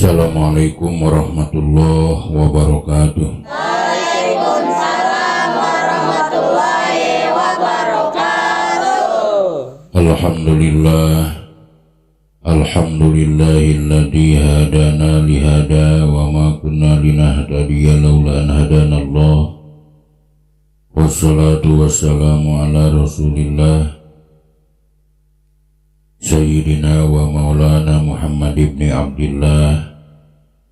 Assalamualaikum warahmatullahi wabarakatuh. Waalaikumsalam warahmatullahi wabarakatuh. Alhamdulillah, alhamdulillahilladzi hadana lihada wa ma kunna linahtadiya laula an hadanallah. Wassalatu wassalamu ala rasulillah Sayyidina wa maulana Muhammad ibn Abdillah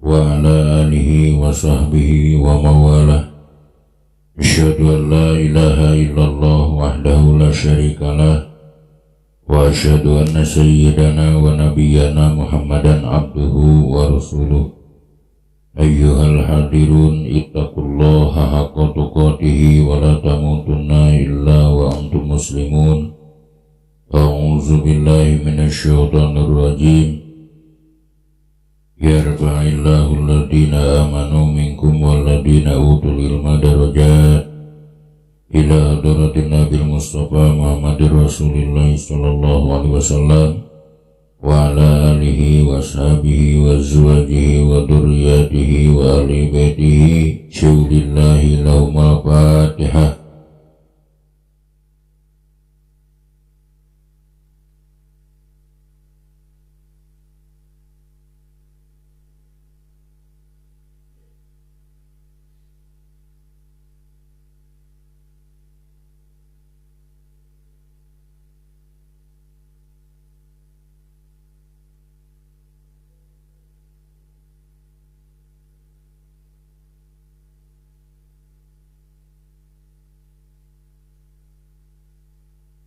wa ala alihi wa sahbihi wa mawalah. Asyhadu an la ilaha illallah wahdahu la syarikalah wa asyhadu anna sayyidana wa nabiyyana Muhammadan abduhu wa rasuluh. Ayyuhal hadirun, ittaqullaha haqqa tuqatih wa la tamutunna illa wa antum muslimun. A'udzu billahi minasyaitonir rajim. Yarfa'illahu alladhina amanu minkum walladhina utul ilma darajat ila hadratin Nabil Mustafa Muhammadir Rasulillah sallallahu alaihi wasallam wa ala alihi wa sahbihi wa azwajihi wa dzurriyyatihi wa ahli baitihi. Syulillahi lahumul Fatihah.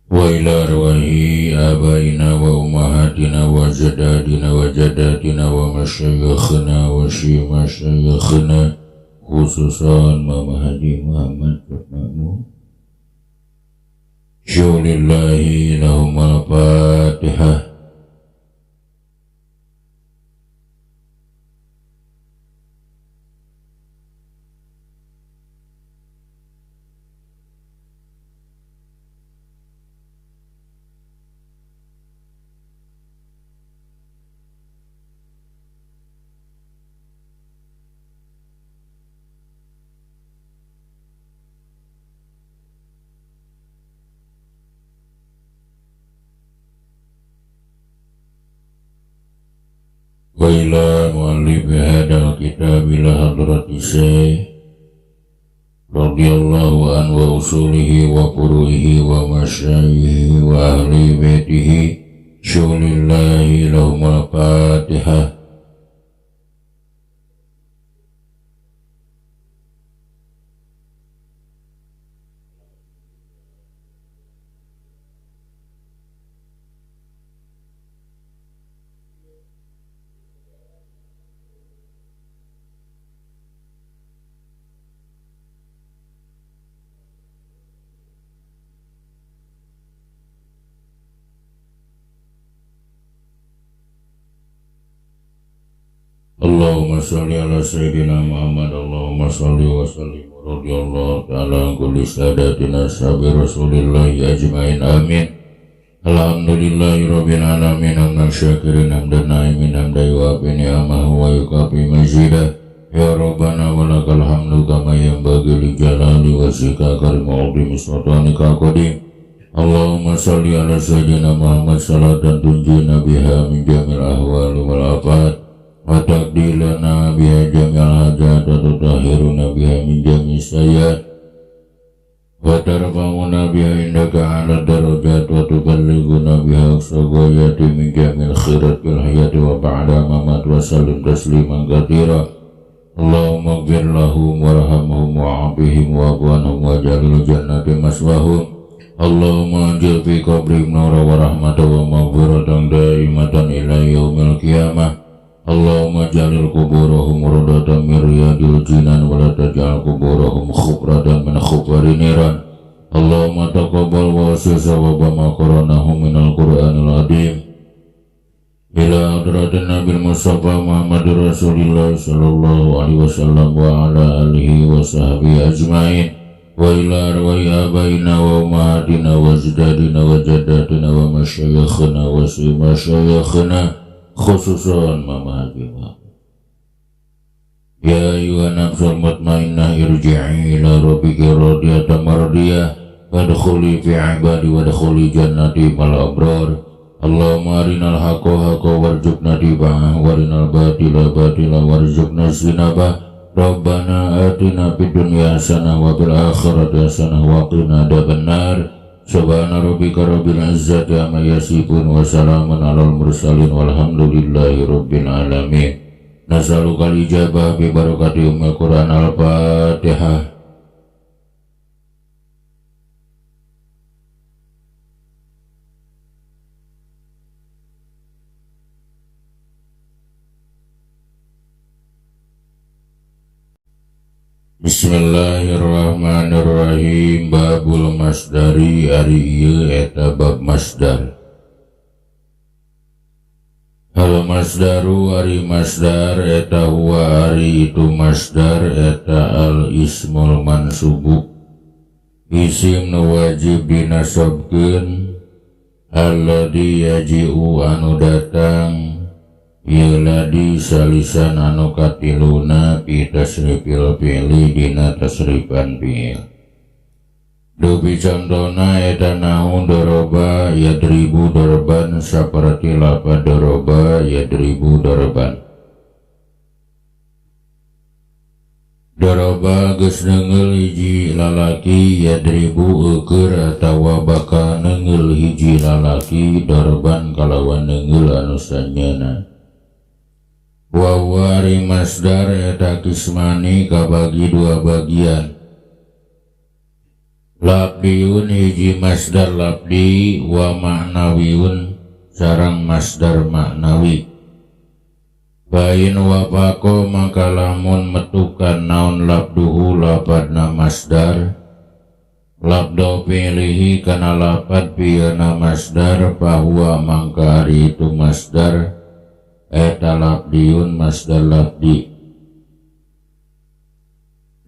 Wa ila arwahi abaina wa ummahatina wa ajdadina wa jaddatina wa masyayikhina wa masyayikhina, khususan Mama Haji Muhammad Makmur. Syulillahi lahumul Fatihah. Wa ila muallif hadzal kitab ila hadrati syekh radhiyallahu anhu wa usulihi wa furu'ihi wa masyayihi wa ahli baitihi. Syulillahi lahumul Fatihah. Allahumma sholli ala sayyidina Muhammad. Allahumma sholli wa sallim radhiyallahu ta'ala an kulli sadatina ashabi rasulillahi ajmain. Amin. Alhamdulillahi rabbil alamin, hamdan syakirin hamdan naimin hamdan yuafi ni'amahu wa yukafi mazidah. Ya Rabbana walakal hamdu kama yanbaghi li jalali wajhika karim azimi sultanika qadim. Allahumma sholli ala sayyidina Muhammad salatan tunjina biha min jamil ahwali wal afat wa taqdilana biha jamil hajat wa tutahhiruna biha min jami' sayyiat wa tarfa'una biha indaka 'ala darajat wa tuballighuna biha aqsa ghayati min jamil khairat fil hayati wa ba'da mamat wa sallim tasliman katsira. Allahumma ighfir lahum warhamhum wa'afihim wa'fu anhum waj'alil jannati maswahum. Allahumma anzil fi qabrihim nura wa rahmatan wa maghfiratan daimatan ila yaumil qiyamah. Allahumma jalil kuburahum radatan min riyadil jinan wa la taj'al kuburahum khubratan min khubari niran. Allahumma taqabbal wa sawaba ma qara'nahu minal qur'anil azim ila hadratin Nabil Mustafa Muhammadur Rasulillah sallallahu alaihi wasallam wa ala alihi wa sahbihi ajmain wa ila arwahi abaina wa ummahatina wa ajdadina wa jaddatina wa masyayikhina wa masyayikhina, khususan Mama Haji Muhammad. Ya ayyuhan nafsul mutmainnah irji'i ila rabbiki radiyatan mardiyah fadkhuli fi ibadi wadkhuli jannati mal abrar. Allahumma arinal haqqa haqqa warzuqna tiba'ah warinal batila batila warzuqna ijtinabah. Rabbana atina fid dunya hasanah wa fil akhirati hasanah wa qina adzabannar. Subhana rabbika rabbil izzati amma yasifun wa salamun alal mursalin walhamdulillahi rabbil alamin. Nas'aluka al-ijabah bi barakati ummil Qur'an. Al-Fatihah. Bismillahirrahmanirrahim. Babul masdari ari ieu eta bab masdar. Hal masdaru ari masdar eta huwa ari itu masdar eta al ismul mansubu isim nu wajib dinasabkeun alladzi yaji'u anu datang ieu ladi salisan anu katiluna fi tasrifil fi'li dina tasrifan fi'il. Dupi contona eta naon doroba yadribu dorban saperti lapad doroba yadribu dorban. Doroba geus neunggeul hiji lalaki yadribu eueur atawa bakal neunggeul hiji lalaki dorban kalawan neunggeul anu sanyeuna. Wa ari masdar eta kismani kabagi dua bagian. Labdiun hiji masdar labdi wa ma'nawiun sareng masdar maknawi. Bain wa bako maka lamun metukan naon labduhu lapadna masdar labdo fi'lihi kana lapad fi'ilna masdar bahwa mangka ari itu masdar eta labdiun masdar labdi.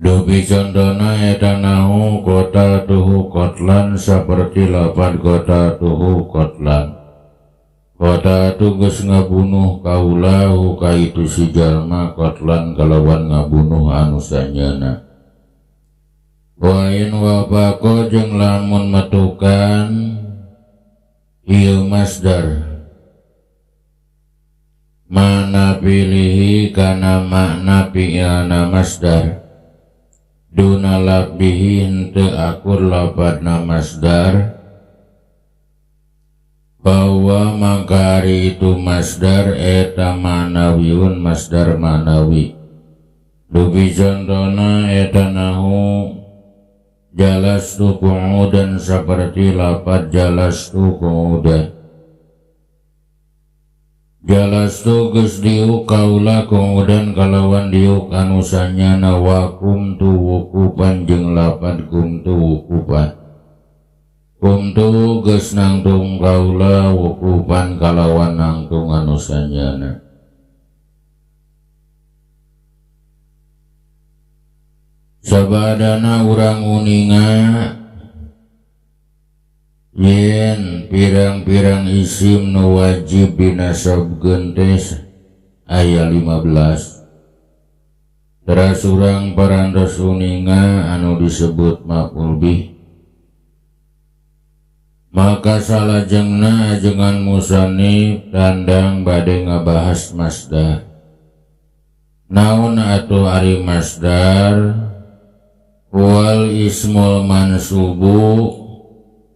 Dupi contona eta nahu kota tuhu kotlan saperti lapad kota tuhu kotlan. Kota tu geus ngabunuh kaula ka itu si jalma kotlan kalawan ngabunuh anu sanyeuna. Wa in wabako jeung lamun metukan ieu masdar mana pilihi kana makna fi'ilna masdar duna labdihi henteu akur lapadna masdar bahwa mangka ari itu masdar eta ma'nawiun masdar ma'nawi. Dupi contona eta nahu jalastu qu'udan saperti lapad jalastu qu'udan. Jalastu geus diuk kaula qu'udan kalawan diuk anu sanyana wa kumtu wukupan jeung lapad kumtu wukupan. Kumtu geus nangtung kaula wukupan kalawan nangtung anu sanyana. Sabadana urang uninga yen pirang-pirang isim nu wajib dinasabkeun teh aya 15. Teras urang parantos uninga anu disebut maf'ul bih. Maka salajengna ajengan musannif tandang bade ngabahas masdar. Naon atuh ari masdar? Wal ismul mansubu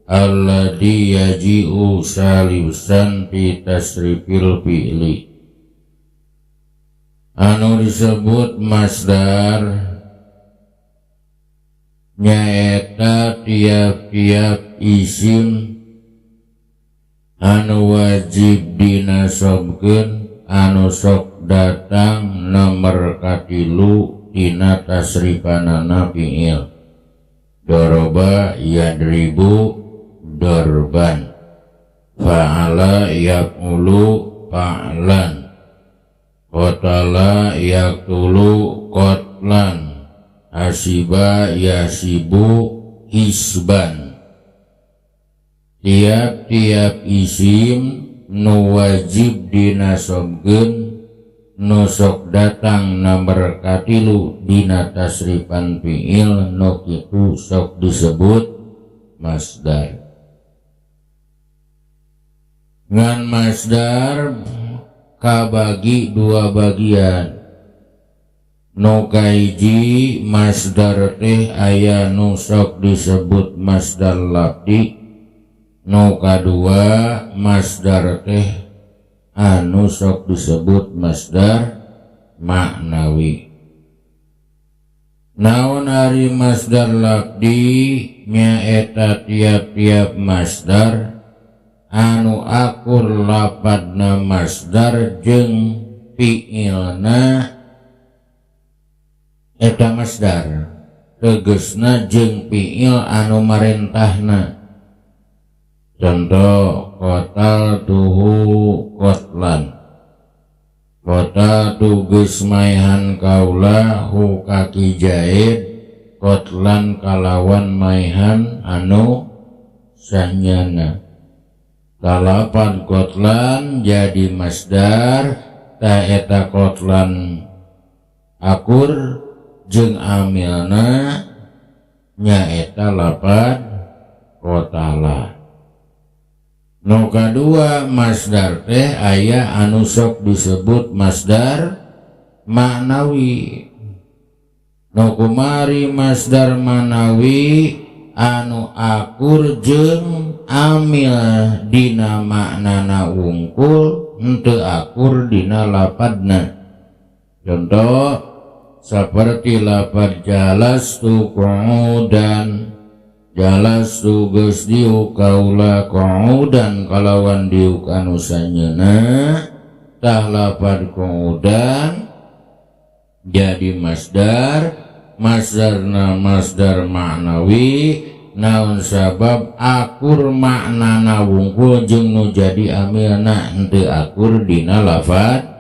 alladzi yaji'u salisan fi tasrifil fi'li. Anu disebut masdar nyaeta tiap-tiap isim anu wajib dinasobkeun anu sok datang nomor katilu tina tasrifanana fi'il. Doroba yadribu dorban, fa'ala yaqulu fa'lan, qatala yaqtulu qatlan, hasiba yasibu hisban. Tiap-tiap isim nu wajib dinasobkeun nu sok datang nomor katilu dina tasrifan fiil nu kitu sok disebut masdar. Ngan masdar kabagi dua bagian. Nu kahiji masdar teh aya nu sok disebut masdar lafdi, nu kadua masdar teh anu sok disebut masdar maknawi. Naon ari masdar lafdi nyaeta tiap-tiap masdar anu akur lapadna masdar jeung fiilna eta masdar, tegesna jeung fiil anu marentahna. Contoh qatal tuhu qatlan, qatal tugeus maehan kaula hu ka Ki Jaid qatlan kalawan maehan anu sanyana. Kalapan qatlan jadi masdar, ta eta qatlan akur jeung amilna nyaeta lapad qatala. Nu kadua masdar teh aya anu sok disebut masdar maknawi. Nu kumari masdar maknawi anu akur jeung amil dina maknana wungkul henteu akur dina lapadna. Contoh seperti lapad jalastu qu'udan, jalastu geus diuk kaula qu'udan kalawan diuk anu sanyeuna, tah lapad qu'udan jadi masdar, masdarna masdar maknawi, naon sabab akur maknana wungkul jeung nu jadi amilna henteu akur dina lafad.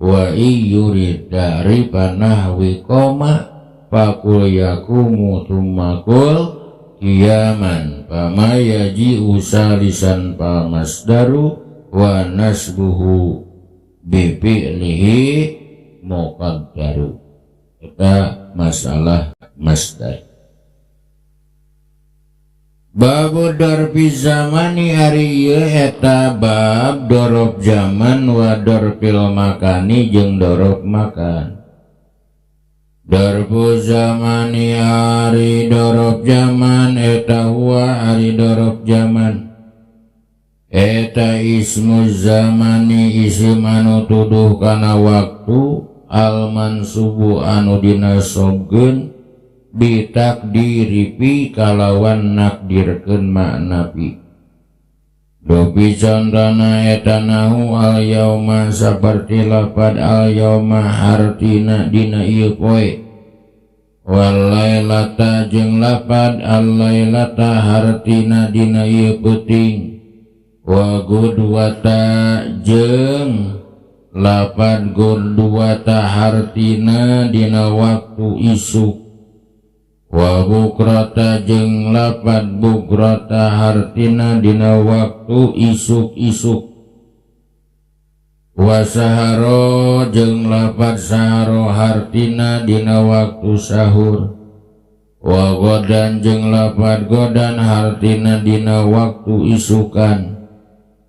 Wa iyyurid dari panahwi koma fakul yakumu tumakul kiaman fama yaji'u salisan pamasdaru wa nasbuhu bi fi'lihi muqaddaru. Eta masalah masdar. Babu dorfi zamani ari ieu eta bab dorof zaman wa dorfil makani jeung dorof makan. Dorfu zamani ari dorof zaman eta huwa ari dorof zaman eta ismu zamani isim anu tuduh kana waktu al mansubu anu dinasobkeun bitakdiri fi kalawan nakdirkeun makna fi. Dobi contona eta nahu al yauma saperti lapad al yauma hartina dina ieu poe, wal lailata jeung lapad al lailata hartina dina ieu peuting, wa gudwata jeung lapad gudwata hartina dina waktu isuk, wa bukrata jeung lapad bukrata hartina dina waktu isuk-isuk, wa saharo jeung lapad saharo hartina dina waktu sahur, wa godan jeung lapad godan hartina dina waktu isukan,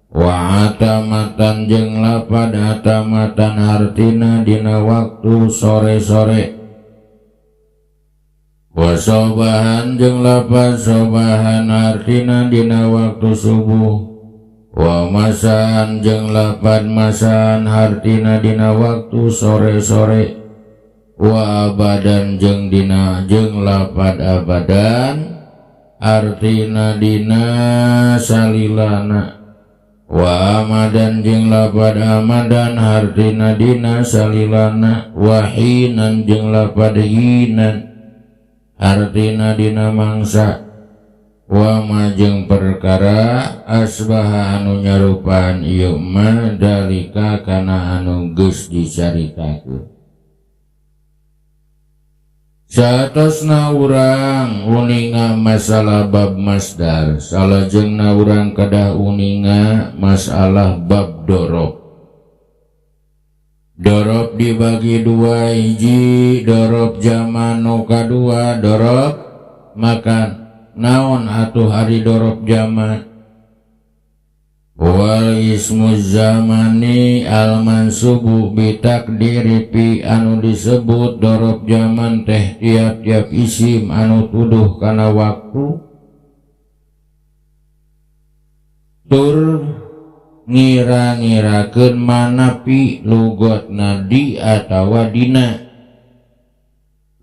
wa atamatan jeung lapad atamatan hartina dina waktu sore-sore, wa sobahan jeung lapad sobahan hartina dina waktu subuh, wa masaan jeung lapad masaan hartina dina waktu sore-sore, wa abadan jeung dina jeung lapad abadan artina dina salilana, wa amadan jeung lapad amadan hartina dina salilana, wa hinan jeung lapad hinan artina dina mangsa, wa ma jeung perkara asbaha anu nyarupaan ieu ma dalika kana anu geus dicaritakeun. Saatosna urang uninga masalah bab masdar, salajengna urang kedah uninga masalah bab dorob. Dorob dibagi dua, hiji dorob zaman, nu kadua dorob makan. Naon atuh ari dorob zaman? Wal ismu zamani al mansubu bitakdiri fi, anu disebut dorob zaman teh tiap-tiap isim anu tuduh kana waktu tur ngira-ngirakeun manapi lugotna di atawa dina.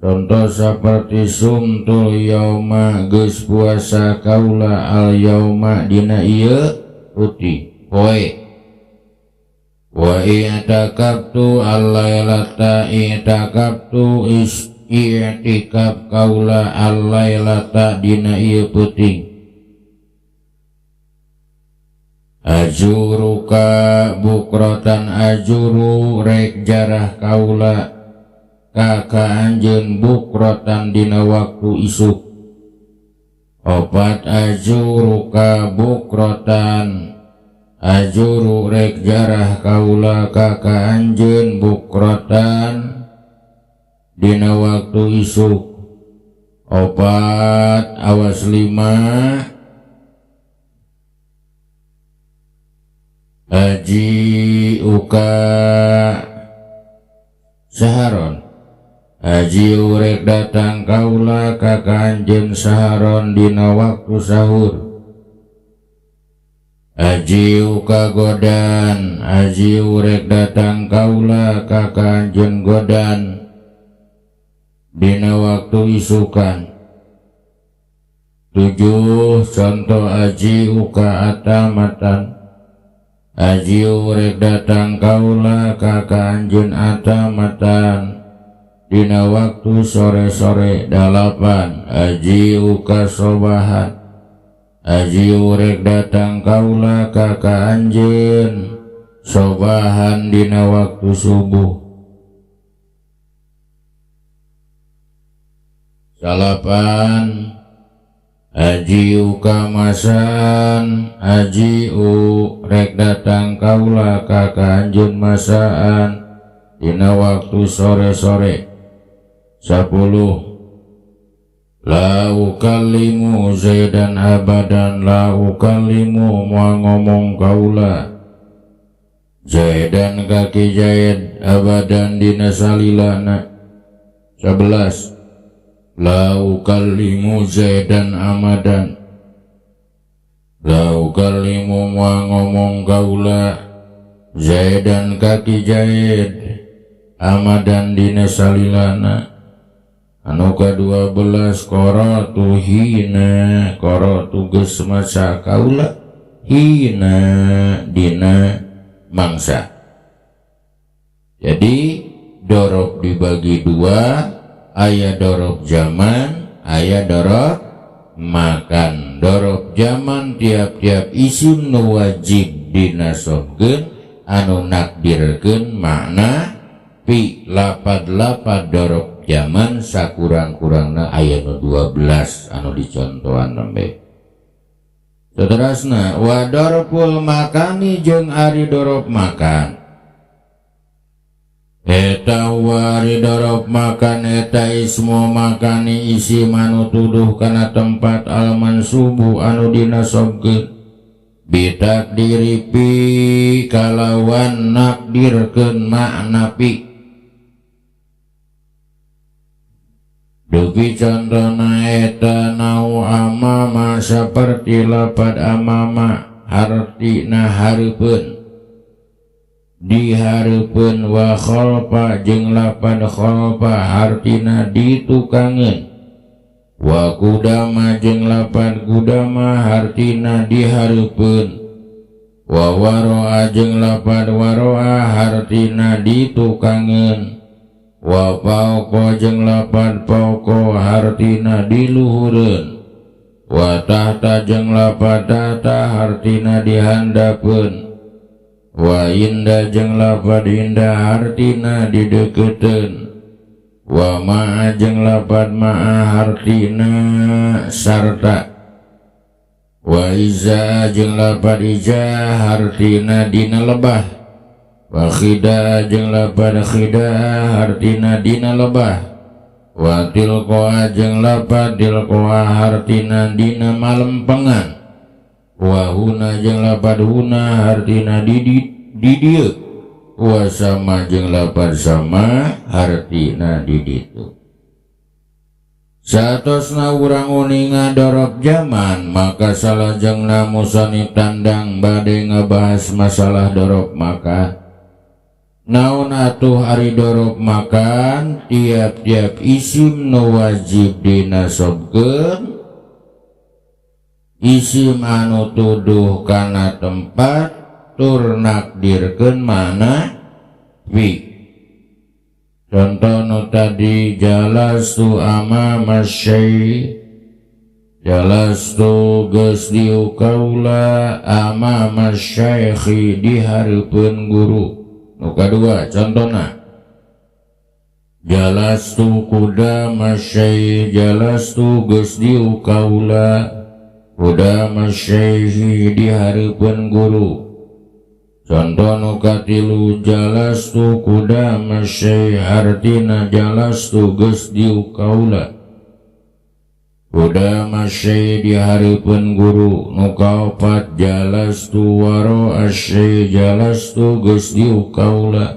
Contoh seperti sumtul yauma, geus puasa kaula, al yauma dina ieu putih poe. Wa i'takabtu al-lailata, i'takabtu is i'tikab kaula, al-lailata dina ieu peuting. Ajuruka bukrotan, ajuru rek jarah kaula ka ka anjeun, bukrotan dina waktu isuk. Opat, ajuruka bukrotan, ajuru rek jarah kaula ka ka anjeun, bukrotan dina waktu isuk. Opat, awas, lima. Aji uka saharon, aji urek datang kaula ka ka anjeun, saharon dina waktu sahur. Aji uka godan, aji urek datang kaula ka ka anjeun, godan dina waktu isukan. Tujuh, contoh aji uka atamatan, aji urek datang kaula ka ka anjeun, atamatan dina waktu sore-sore. Dalapan, aji uka sobahan, aji urek datang kaula ka ka anjeun, sobahan dina waktu subuh. Salapan, aji uka masan, aji urek datang kaula ka ka anjeun, masaan dina waktu sore-sore. 10, la ukallimu Zaidan abadan, la ukallimu moal ngomong kaula, Zaidan kaki Zaid, abadan dina salilana. 11, la ukallimu Zaidan amadan, la ukallimu moal ngomong kaula, Zaidan kaki Zaid, amadan dina salilana. Anu ka-12, qara'tu hina, qara'tu geus maca kaula, hina dina mangsa. Jadi dorob dibagi dua, aya dorob zaman, aya dorob makan. Dorob zaman tiap-tiap isim nu wajib dinasobkeun anu nakdirkeun makna pi. Lapad-lapad dorob zaman sakurang-kurangna aya nu 12 anu dicontohan nembe. Seterusna, wa dorobul makani, jeung ari dorob makan eta, wari dorob makan eta ismu makani isim anu tuduh kana tempat, al mansubu anu dinasobkeun, bitakdiri pi kalawan nakdirkeun makna pi. Dugi contohna eta nau amama, seperti lapad amama hartina hareupeun, dihareupeun. Wa khalfa, jeung lapad khalfa hartina ditukangeun. Wa kudama, jeung lapad kudama hartina dihareupeun. Wa waroa, jeung lapad waroa hartina ditukangeun. Wa fauqa, jeung lapad fauqa hartina diluhureun. Wa tahta, jeung lapad tahta hartina dihandapeun. Wa inda, jeung lapad inda hartina dideukeutkeun. Wa ma'a, jeung lapad ma'a hartina sarta. Wa iza, jeung lapad iza hartina dina lebah. Wa khidaa jeung lapad khidaa hartina dina lebah. Wa tilqaa jeung lapad tilqaa hartina dina malempengan. Wa huna jeung lapad huna hartina di dieu. Wa sama jeung lapad sama hartina di ditu. Satosna urang uninga dorob zaman, maka salajengna musannif tandang bade ngabahas masalah dorob makan. Naon atuh ari dorob makan? Tiap-tiap isim nu wajib dinasobkeun, isim anu tuduh kana tempat tur nakdirkeun mana wi. Contoh nu tadi jalastu amama syai, jalastu geus dieu kaula amama syaikhi di hareupeun guru. Nu kadua contona jalastu qudama syai, jalastu geus dieu kaula qudama syaihi di hareupeun guru. Contoh nu katilu jalastu qudama syai hartina jalastu geus dieu kaula qudama syai di hareupeun guru. Nu kaopat jalastu waro asyai, jalastu geus dieu kaula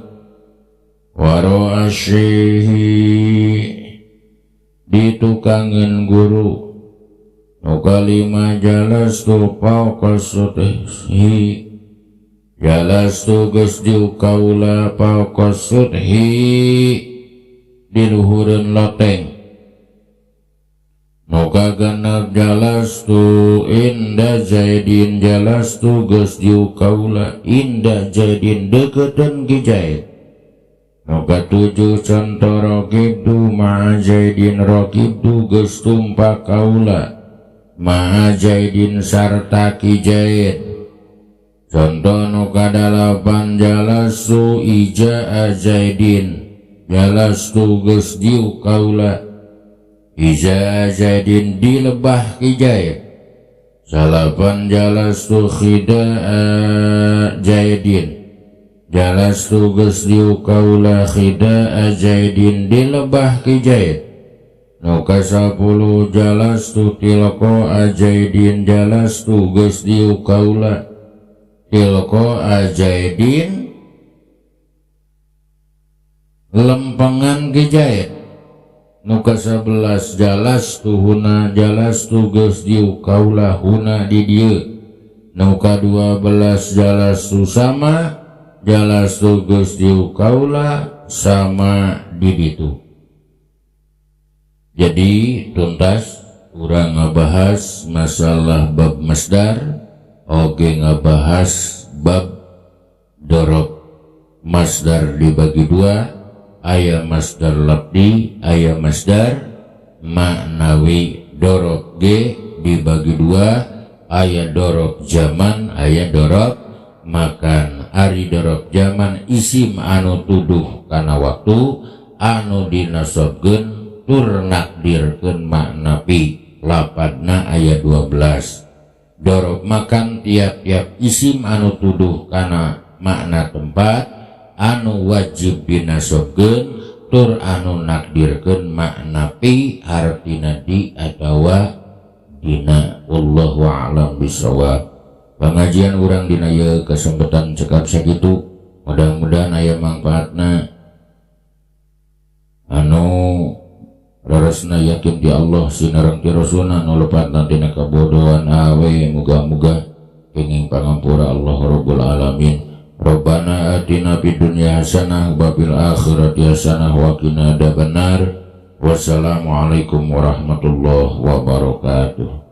waro asyaihi di tukangeun guru. Nu kalima jalastu fauqa suthi, jalastu geus dieu kaula fauqa suthi di luhureun loteng. Nu kagenep jalastu inda Zaidin, jalastu geus dieu kaula inda Zaidin deukeutkeun ki Zaid. Nu katujuh conto raqibtu ma'a Zaidin, raqibtu geus tumpak kaula ma'a Zaidin sarta ki Zaid. Contoh nu kadalapan jalastu ijaa Zaidin, jalastu geus dieu kaula ijaa Zaidin di lebah ki Zaid. Salapan jalastu khidaa Zaidin, jalastu geus dieu kaula khidaa Zaidin di lebah ki Zaid. Nu kasapuluh jalastu tilqaa Zaidin, jalastu geus dieu kaula tilqaa Zaidin lempengan ki Zaid. Nu kasabelas jalastu huna, jalastu geus dieu kaula huna di dieu. Nu kadua belas jalastu sama, jalastu geus dieu kaula sama di ditu. Jadi tuntas urang ngabahas masalah bab masdar, oge ngabahas bab dorob. Masdar dibagi dua, aya masdar lafdi, aya masdar maknawi. Dorob ge dibagi dua, aya dorob zaman, aya dorob makan. Ari dorob zaman isim anu tuduh kana waktu anu dinasobkeun tur nakdirkeun makna pi, lapadna aya 12. Dorob makan tiap-tiap isim anu tuduh kana makna tempat anu wajib dinasobkeun tur anu nakdirkeun makna pi hartina di atawa dina. Wallahu a'lam bishawab. Pengajian urang dina ieu kesempatan cekap sakitu, mudah-mudahan aya manfaatna anu leresna yakin di Allah sinareng ti Rasulna, nu lepatna tina kabodohan awe muga-muga kenging pangampura Allah Rabbul Alamin. Rabbana atina fid dunya hasanah wa fil akhirati hasanah wa qina adzabannar. Wassalamualaikum warahmatullahi wabarakatuh.